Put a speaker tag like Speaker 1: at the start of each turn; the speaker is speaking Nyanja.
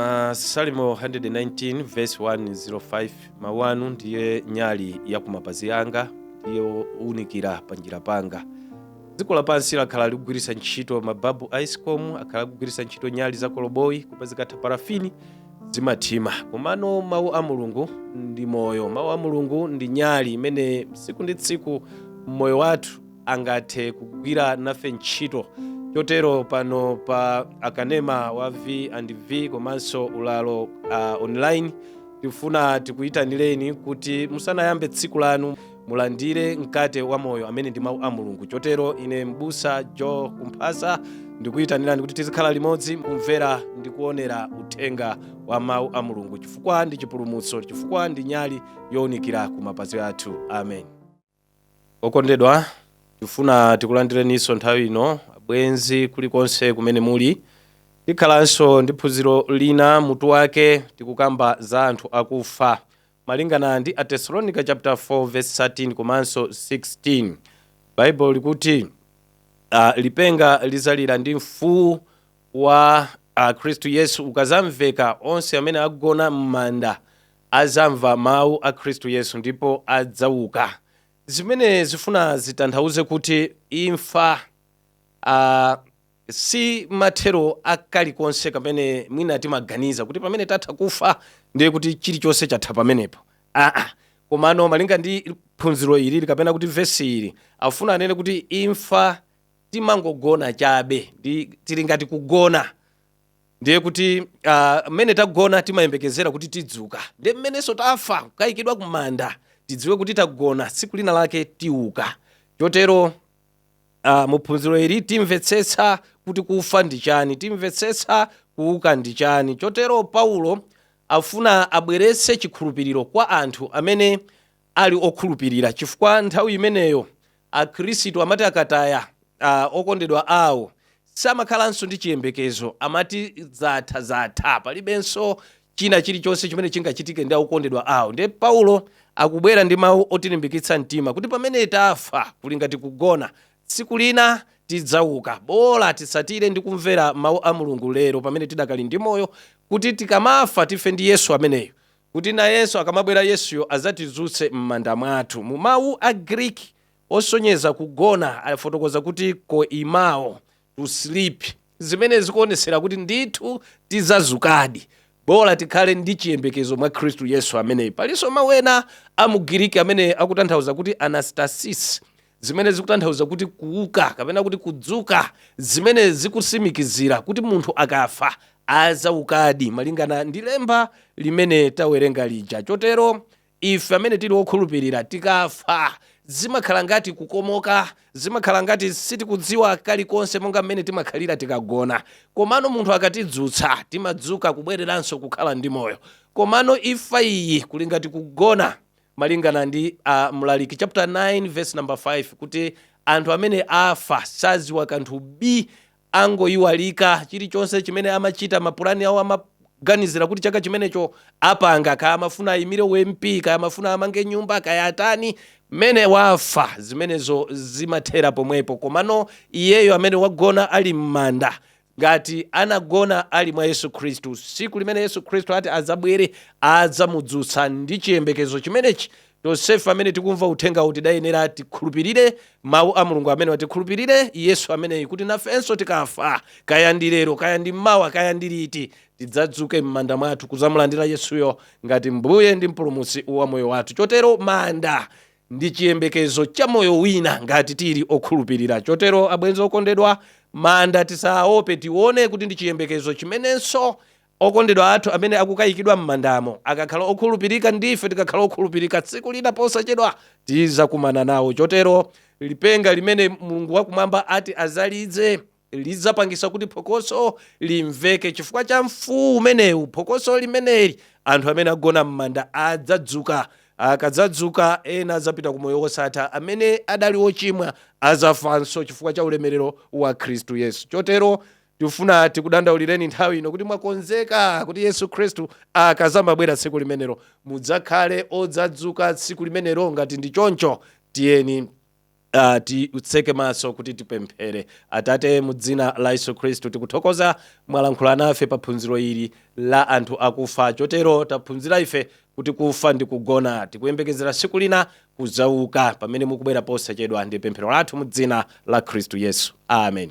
Speaker 1: Masalimo 119 verse 105: "Mawu anu ndiye nyali ya kumapazi anga, ndiye unikira panjira panga." Dziko lapansi lakhala likugwiritsa ntchito mababu a ESCOM, akhala akugwiritsa ntchito nyali za koloboyi, koma zikatha parafini zimathima. Komano mawu a Mulungu ndi moyo. Mawu a Mulungu ndi nyali imene tsiku ndi tsiku mmoyo wathu angathe kugwira nafe ntchito. Chotero pano pa akanema wa V and V komanso ulalo online, tifuna tikuyitanireni kuti musanayambe tsiku lanu mulandire mkate wa moyo amene ndi mawu a Mulungu. Chotero ine, Mbusa Joe Kumphasa, ndikuyitanirani kuti tizikhala limodzi kumvera ndi kuonera uthenga wa mawu a Mulungu, chifukwa ndi chipulumutso, chifukwa ndi nyali yowunikira ku mapazi athu. Amen. Okondedwa, tifuna tikulandireninso nthawi ino, abwenzi, kulikonse kumene muli. Tikhalanso ndi phunziro lina, mutu wake tikukamba za anthu akufa malingana ndi Atesalonika chapter 4 verse 13 komanso 16. Baibulo likuti lipenga lizalira ndi mfuwu wa Khristu Yesu ukazamveka, onse amene agona m'manda azamva mawu a Khristu Yesu ndipo adzauka. Zimene zifuna zitanthauze kuti imfa si mathero akalikonse kamene mwina timaganiza kuti pamene tatha kufa ndiye kuti chilichonse chatha pamenepo. Aa, komano malinga ndi phunziro ili kapena kuti vesi ili, afuna anene kuti imfa timangogona chabe, ndi tili ngati kugona. Ndiye kuti mmene tagona timayembekezera kuti tidzuka, ndiye mmenenso tafa kukayikidwa kumanda tidziwe kuti tagona, tsiku lina lake tiuka. Chotero mu phunziro ili timvetsetsa kuti kufa ndi chani, timvetsetsa kuuka ndi chani. Chotero Paulo afuna abweretse chikhulupiriro kwa anthu amene ali okhulupirira, chifukwa nthawi imeneyo Akhristu amati akataya okondedwa awo samakhalanso ndi chiyembekezo, amati zatha, zatha, palibenso china chilichonse chimene chingachitike ndi okondedwa awo. Ndiye Paulo akubwera ndi mawu otilimbikitsa mtima kuti pamene tafa kuli ngati kugona, tsiku lina tidzauka. Bola tisatire ndi kumvera mawu a Mulungu lero pamene tidakali ndi moyo, kuti tikamafa tife ndi Yesu ameneyo, kuti nayenso akamabwera Yesuyo adzatidzutse m'manda mwathu. Mu mawu a Greek osonyeza kugona afotokoza kuti koimao, to sleep, zimene zikuonesera kuti ndithu tidzazukadi. Bola tikhale ndi chiyembekezo mwa Khristu Yesu ameneyi. Palinso mawu ena a Mugiriki amene akutanthauza kuti anastasis, zimene zikutanthauza kuti kuuka kapena kuti kudzuka, zimene zikutsimikizira kuti munthu akafa azaukadi malingana ndi lemba limene tawerenga lija. Chotero ife amene tili okhulupirira tikafa zimakhala ngati kukomoka, zimakhala ngati sitikudziwa kalikonse, monga mmene timakhalira tikagona. Komano munthu akatidzutsa timadzuka kubwereranso kukhala ndi moyo. Komano imfa iyi kuli ngati kugona, malingana ndi Mlaliki chapter 9 verse number 5, kuti anthu amene afa saziwa kanthu bi, angoyiwalika chilichonse chimene amachita, mapulani awo amaganizira kuti chaka chimenecho apanga, kaya amafuna ayimire uMP, kaya amafuna amange nyumba, kaya atani. Mmene wafa zimenezo zimathera pomwepo. Komano iyeyo amene wagona ali m'manda, ngati anagona ali mwa Yesu Khristu, tsiku limene Yesu Khristu ati adzabwere adzamudzutsa. Ndi chiyembekezo chimenechi, tonsefe amene tikumva uthengawu tidayenera tikhulupirire mawu a Mulungu amene tikhulupirire Yesu ameneyi, kuti nafenso tikafa, kaya ndi lero, kaya ndi mmawa, kaya ndi liti, tidzadzuke m'manda mwathu kudzamulandira Yesuyo ngati Mbuye ndi Mpulumutsi wa moyo wathu. Chotero manda ndi chiyembekezo cha moyo wina ngati tili okhulupirira. Chotero abwenzi okondedwa, manda tisaope, tione kuti ndi chiyembekezo chimenenso okondedwa athu amene akukayikidwa m'mandamo akakhala okhulupirika, ndife tikakhala okhulupirika, tsiku lina posachedwa tizakumana nawo. Chotero lipenga limene Mulungu wakumwamba ati azalidze lidzapangisa kuti phokoso limveke. Chifukwa cha mfuwu umenewu, phokoso limeneli, anthu amene agona m'manda adzadzuka. Akadzadzuka, ena adzapita ku moyo wosatha, amene adali ochimwa azafanso chifukwa cha ulemerero wa Khristu Yesu. Chotero tifuna tikudandaulireni nthawi ino kuti mwakonzeka kuti Yesu Khristu akazamabwera tsiku limenelo mudzakhale odzadzuka tsiku limenelo. Ngati ndi choncho, tiyeni Titseke maso kuti tipemphere. Atate, mu dzina la Yesu Khristu, tikuthokoza mwalankhula nafe pa phunziro ili la anthu akufa. Chotero taphunzira ife kuti kufa ndi kugona, tikuyembekezera tsiku lina kudzauka pamene mukubwera posachedwa. Ndi pemphero lathu mu dzina la Khristu Yesu, amen.